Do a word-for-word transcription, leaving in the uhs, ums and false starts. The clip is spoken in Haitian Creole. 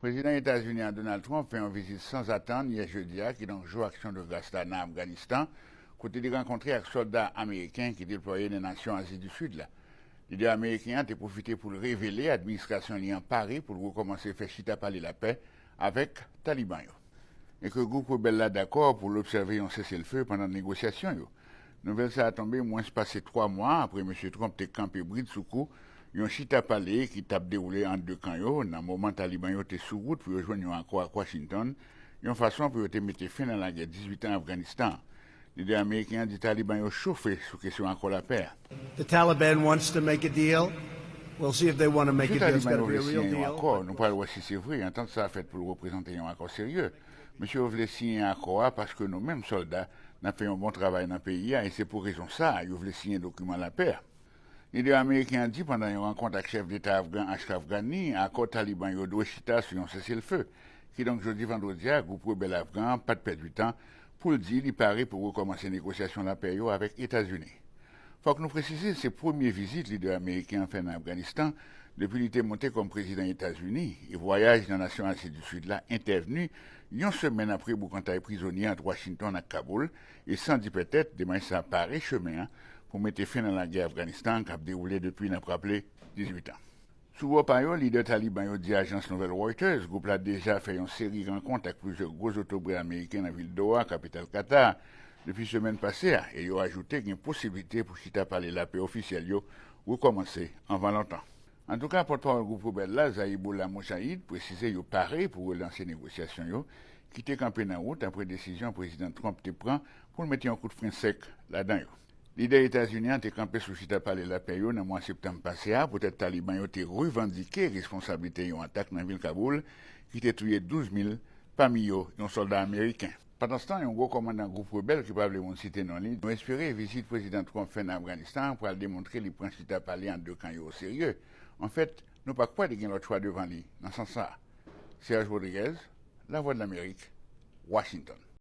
Prezidan Etazini an, Donald Trump, fè yon vizit sanzatann yè jedi a, kidonk jou Aksyon de Gras la nan Afganistan, kote li rankontre ak sòlda ameriken ki deplwaye nan nasyon Azi di Sid la. Lidè ameriken an te pwofite pou l revele administrasyon li an pare pou l rekòmanse fè chita pale lapè avèk Taliban yo. E ke gwoup rebèl la dakò pou l obsève yon seselfe pandan negosyasyon yo. Nouvèl sa a tonbe mwens pase twa mwa apre mesye Trump te kanpe bridsoukou yon chita pale ki t ap dewoule ant de kan yo nan moman Taliban yo te sou wout pou yo jwenn yon akò ak Washington, yon fason pou yo te mete fen nan lagè dizuit an Afganistan. Lidè ameriken an di Taliban yo chofe sou kesyon akò lapè a. The Taliban wants to make a deal. We'll see if they want to make Si a deal. It's Taliban got yo to be vle a real siyen yon deal. Akò, nou pral wè si se vre. Antant sa a fèt pou l reprezante yon akò serye. Mesye yo vle siyen akò a paske nou menm sòlda, n ap fè yon bon travay nan peyi a e se pou rezon sa a yo vle siyen dokiman lapè a. Lidè ameriken an di pandan yon rankont ak chèf deta afgan Ashraf Ghani, akò Taliban yo dwe chita sou yon seselfe. Kidonk jodi vandredi a, gwoup rebèl afgan an pa t pèdi tan pou l di li pare pou rekòmanse negosyasyon lapè yo avèk Etazini. Fòk nou presize, se premye vizit lidè ameriken an fè nan Afganistan depi li te monte kòm prezidan Etazini, e vwayaj nan nasyon Azi di Sid la entèvni yon semèn apre boukantay prizonye ant Washington ak Kaboul, e san di pètèt, demach sa a pare chemen an pou mete fen nan lagè Afganistan k ap dewoule depi, n ap raple, dizuit an. Sou bò pa yo, lidè Taliban yo di ajans nouvèl Reuters gwoup la deja fè yon seri rankont ak plizyè gwo zotobre ameriken nan vil Doha, kapital Katar, depi semèn pase a, e yo ajoute gen posiblite pou chita pale lapè ofisyèl yo rekòmanse anvan lontan. Antouka, pòtpawòl gwoup rebèl la, Zaibullah Mujahid, presize yo pare pou relanse negosyasyon yo ki te kanpe nan wout apre desizyon Prezidan Trump te pran pou l mete yon kout fren sèk ladan yo. Lidè Etazini an te kanpe sou chita pale lapè yo nan mwa septanm pase a poutèt Taliban yo te revandike responsablite yon atak nan vil Kaboul ki te touye douz mil, pami yo yon sòlda ameriken. Pandanstan, yon gwo kòmandan gwoup rebèl ki pa vle moun site non li, nou espere vizit Prezidan Trump fè nan Afganistan pral demontre li pran chita pale ant de kan yo oserye. Anfèt, nou pa kwè li gen lòt chwa devan li nan sans sa a. Serge Rodriguez, Lavwadlamerik, Washington.